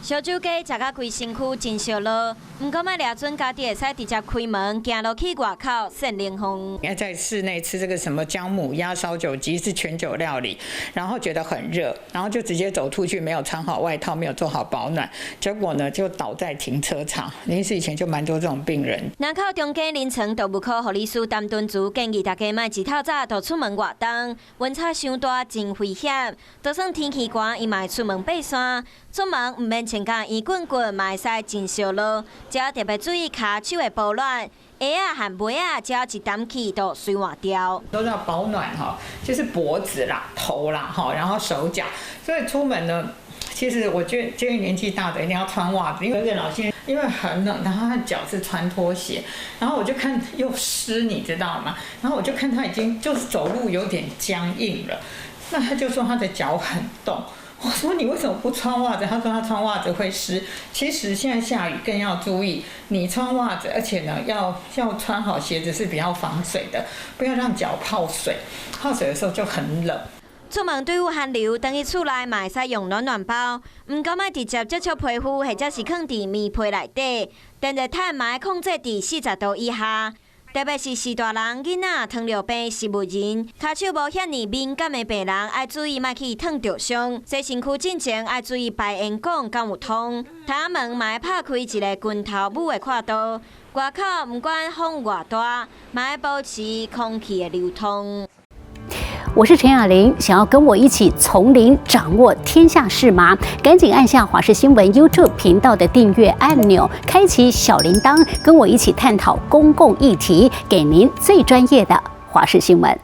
燒酒雞食甲規身軀真燒熱，毋過莫掠準家己會使直接開門行落去外口扇冷風。你在室內吃這個什麼薑母鴨燒酒雞是全酒料理，然後覺得很熱，然後就直接走出去，沒有穿好外套，沒有做好保暖，結果呢就倒在停車場。其實以前就蠻多這種病人。林口中間臨床動物科護理師陳敦慈建議大家莫一透早就出門活動，溫差傷大真危險。就算天氣寒，伊嘛會出門爬山。出門毋免穿甲圓滾滾，嘛會使真燒熱。只要特別注意跤手的保暖，鞋仔和襪仔，只要一澹去就隨換掉。都要保暖哈，就是脖子啦、頭啦、哈，然後手腳。所以出門呢，其實我覺得建議年紀大的一定要穿襪子，因為老先生因為很冷，然後他腳是穿拖鞋，然後我就看又濕，你知道嗎？然後我就看他已經就是走路有點僵硬了，那他就說他的腳很凍。我說你為什麼不穿襪子？他說他穿襪子會濕。其實現在下雨更要注意，你穿襪子，而且呢要穿好鞋子是比較防水的，不要讓腳泡水。泡水的時候就很冷。出門對付寒流，轉去厝內嘛會使用暖暖包，毋過莫直接接觸皮膚，或者是囥佇棉被內底。電熱毯嘛愛控制佇40度以下。特別是序大人、囡仔、糖尿病、植物人、跤手無遐爾敏感的病人，愛注意莫去燙著傷。洗身軀進前愛注意排煙管敢有通。窗門嘛愛拍開一個拳頭母的闊度。外口毋管風偌大，嘛愛保持空氣的流通。我是陳雅玲，想要跟我一起從零掌握天下事嗎？趕緊按下華視新聞 YouTube 頻道的訂閱按鈕，開啟小鈴鐺，跟我一起探討公共議題，給您最專業的華視新聞。